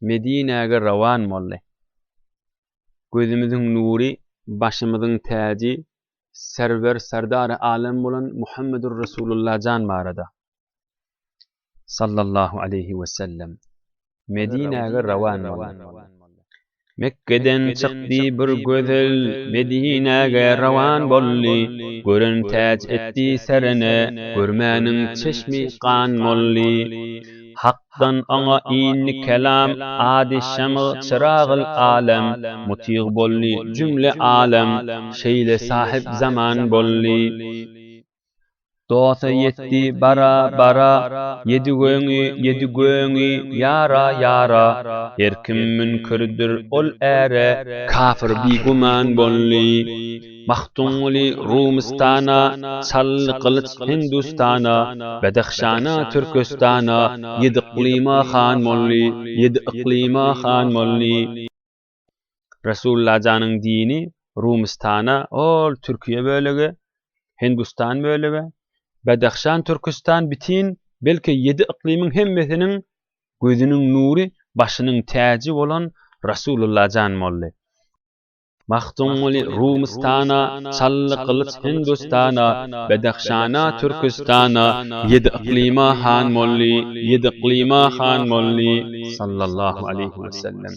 Medinäge rowan boldy. Gözümiziň nury, başymyzyň täji, Serwer Serdary Alem bolan Muhammedur Resulullah jan barada. Sallallahu aleýhi we sellem. Medinäge rowan boldy. Mekgeden çykdy bir gözel, Medinäge rowan boldy. Gören täç etdi serine, Görmäniň çeşmi gan boldy. Hakdan oňa indi kelam, Ady şemg çyragyl alem, Mutyg boldy jümle alem, Şeýle sahyp zaman boldy. Dosa ýetdi bara-bara, Ýedi göňi, ýedi göňi, ýara-ýara. Her kim müňkürdir ol äre, Kafir bigüman boldy. Magtymguly Rumystana, Çaldy gylyç Hindustana, Bedahşana, Türküstana, Ýedi yklyma han boldy, Ýedi yklyma han boldy. Resullajanyň dini Rumystana, ol Türkiýe bölege, Hindustan bölege, Bedahşan, Türküstan bitin, belki ýedi yklymyň hemmesiniň gözüniň nury, başynyň täji bolan Rasulullajan boldy. Magtymguly Rumystana, Çally gylyç Hindustana, Bedahşana, Türküstana, ýedi yklyma han boldy, ýedi yklyma han boldy. Sallallahu aleýhi we sellem.